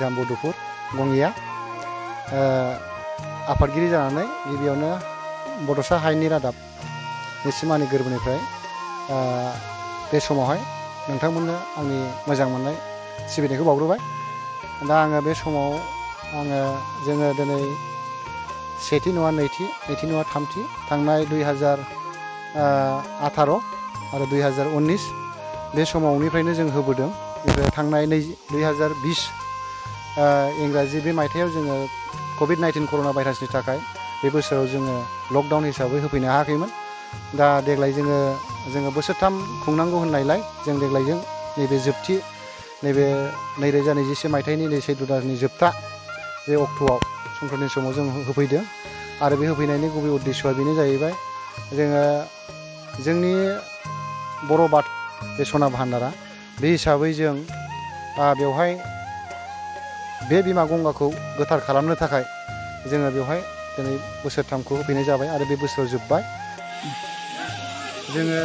धाम बडुफुर गङिया आफादगिरि जानानै गिबियावनो बड'सा हायेननि रादाब सिमानि गोरबोनिफ्राय बे समावहाय नोंथांमोननो आंनि मोजां मोननाय सिबिनायखौ बावग्रोबाय। दा आङो बे समाव जोङो दिनै सेथि नङा नैथि नङा थामथि थांनाय 2018 आरो 2019 बे समावनिफ्रायनो जों होबोदों। बेनिफ्राय थांनाय 2020 इंराजि बे मायथाइयाव जोङो कभिड-19 कर'ना भाइरासनि थाखाय बे बोसोराव जोङो लकडाउन हिसाबै होफैनो हायाखैमोन। दा देग्लाय जोङो बोसोरथाम खुंनांगौ होननायलाय जों देग्लायजों नैबे जोबथि नैबे 2021 मायथाइनि सैत्र दाननि जोबथा बे अक्ट'आव संक्रान्ति समाव जों होफैदों। आरो बे होफैनायनि गुबै उद्देश्यआ बेनो जाहैबाय जोङो जोंनि बर' बाथौ बे सना भान्डारा बे हिसाबै जों बेवहाय बे बिमा गंगाखौ गोथार खालामनो थाखाय जोङो बेवहाय दिनै बोसोरथामखौ होफैनाय जाबाय आरो बे बोसोराव जोब्बाय। जोङो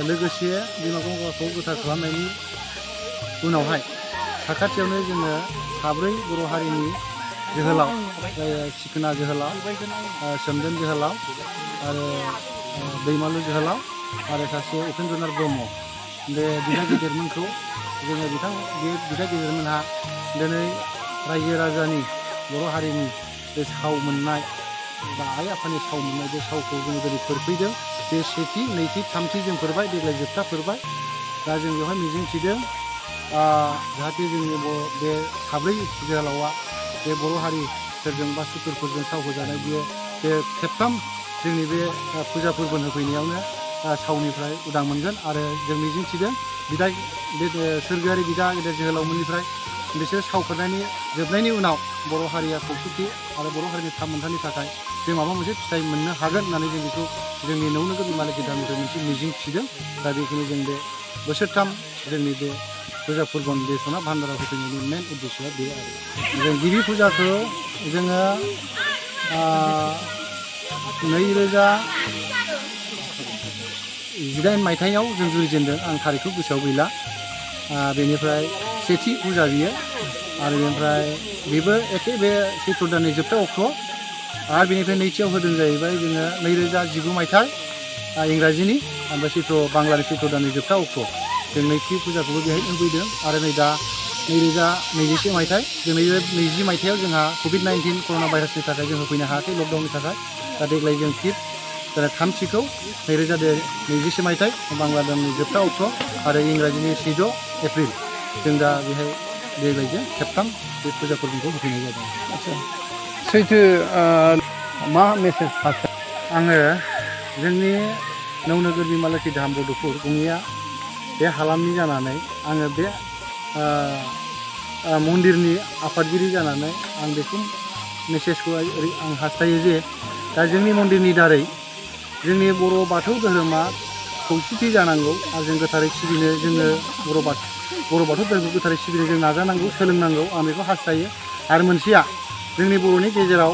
लोगोसे बिमा गंगाखौ गोथार खालामनायनि उनावहाय साखाथियावनो जोङो 4 बर' हारिनि जोहोलाव सिखोना जोहोलाव, सोमदोन जोहोलाव आरो दैमालु जोहोलाव आरो सासे उपेन्द्रनाथ ब्रह्म बे बिदा गिदिरमोनखौ जोङो बे बिदा गिदिरमोनहा दिनै रायजो राजानि बर' हारिनि बे साव मोननाय बा आइ आफानि साव मोननाय बे सावखौ जोङो दिनै फोरफैदों। बे सेथि नैथि थामथि जों फोरबाय, देग्लाय जोबथा फोरबाय। दा जों बेवहाय मिजिंथिदों जाहाथे जोंनि बे 4 जोहोलावा बे बर' हारिफोरजों बा सुथुरफोरजों साव होजानाय बे खेबथाम जोंनि बे फुजा फोरबो होफैनायावनो सावनिफ्राय उदां मोनगोन। आरो जों मिजिंथिदों बे सोरगोआरि बिदा गेदेर जोहोलावमोननिफ्राय बिसोर सावफोरनायनि जोबनायनि उनाव बर' हारिया खौसेथि आरो बर' हारिनि थामोन्थानि थाखाय जों माबा मोनसे फिथाइ मोननो हागोन होननानै जों बेखौ जोंनि नौनोगोर बिमा लोखि धामनिफ्राय मोनसे मिजिं थिदों। दा बेखौनो जों बे बोसोरथाम जोंनि बे फुजा फोरबोनि बे सना भान्डारा होफैनायनि मेन उद्देश्यआ बे आरो जों गिबि फुजाखौ जोङो 2018 मायथाइयाव जों जुरिजेनदों। आं थारिखखौ गोसोआव गैला। बेनिफ्राय सेथि फुजा बियो आरो बेनिफ्राय बेबो एखे बे सैत्र दाननि जोबथा अक्ट'। आरो बेनिफ्राय नैथियाव होदों जाहैबाय जोङो 2019 मायथाइ इंराजिनि ओमफ्राय बांलानि सैत्र दाननि जोबथा अक्ट'। जों नैथि फुजाखौबो बेहाय होफैदों। आरो नै दा 2021 मायथाइ जों 2020 मायथाइयाव जोंहा कभिड-19 कर'ना भाइरासनि थाखाय जों होफैनो हायाखै लकडाउननि थाखाय। दा देग्लाय जों थामथिखौ 2021 मायथाइ बांला दाननि जोबथा अक्ट' आरो इंराजिनि 6 एप्रिल जों दा बेहाय देग्लायजों खेबथाम बे फुजा फोरबोखौ होफैनाय जादों। सैथो मा मेसेज आङो जोंनि नौनोगोर बिमा लोखि धाम बडुफुर गङिया बे हालामनि जानानै आङो बे मन्दिरनि आफादगिरि जानानै आं बेखौ मेसेजखौ आं हास्थायो जे दा जोंनि मन्दिरनि दारै जोंनि बर' बाथौ धोरोमा खौसेथि जानांगौ आरो जों गोथारै सिबिनो जोङो बर' बाथौ धोरोमखौ गोथारै सिबिनो जों नाजानांगौ, सोलोंनांगौ। आं बेखौ हास्थायो। आरो मोनसेया जोंनि बर'नि गेजेराव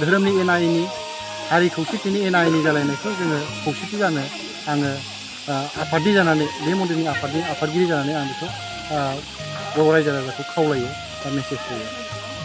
धोरोमनि एना एनि हारि खौसेथिनि एना एनि जालायनायखौ जोङो खौसेथि जानो आङो आफादनि जानानै बे मन्दिरनि आफादगिरि जानानै आं बेखौ बर' रायजो राजाखौ खावलायो बा मेसेज होयो।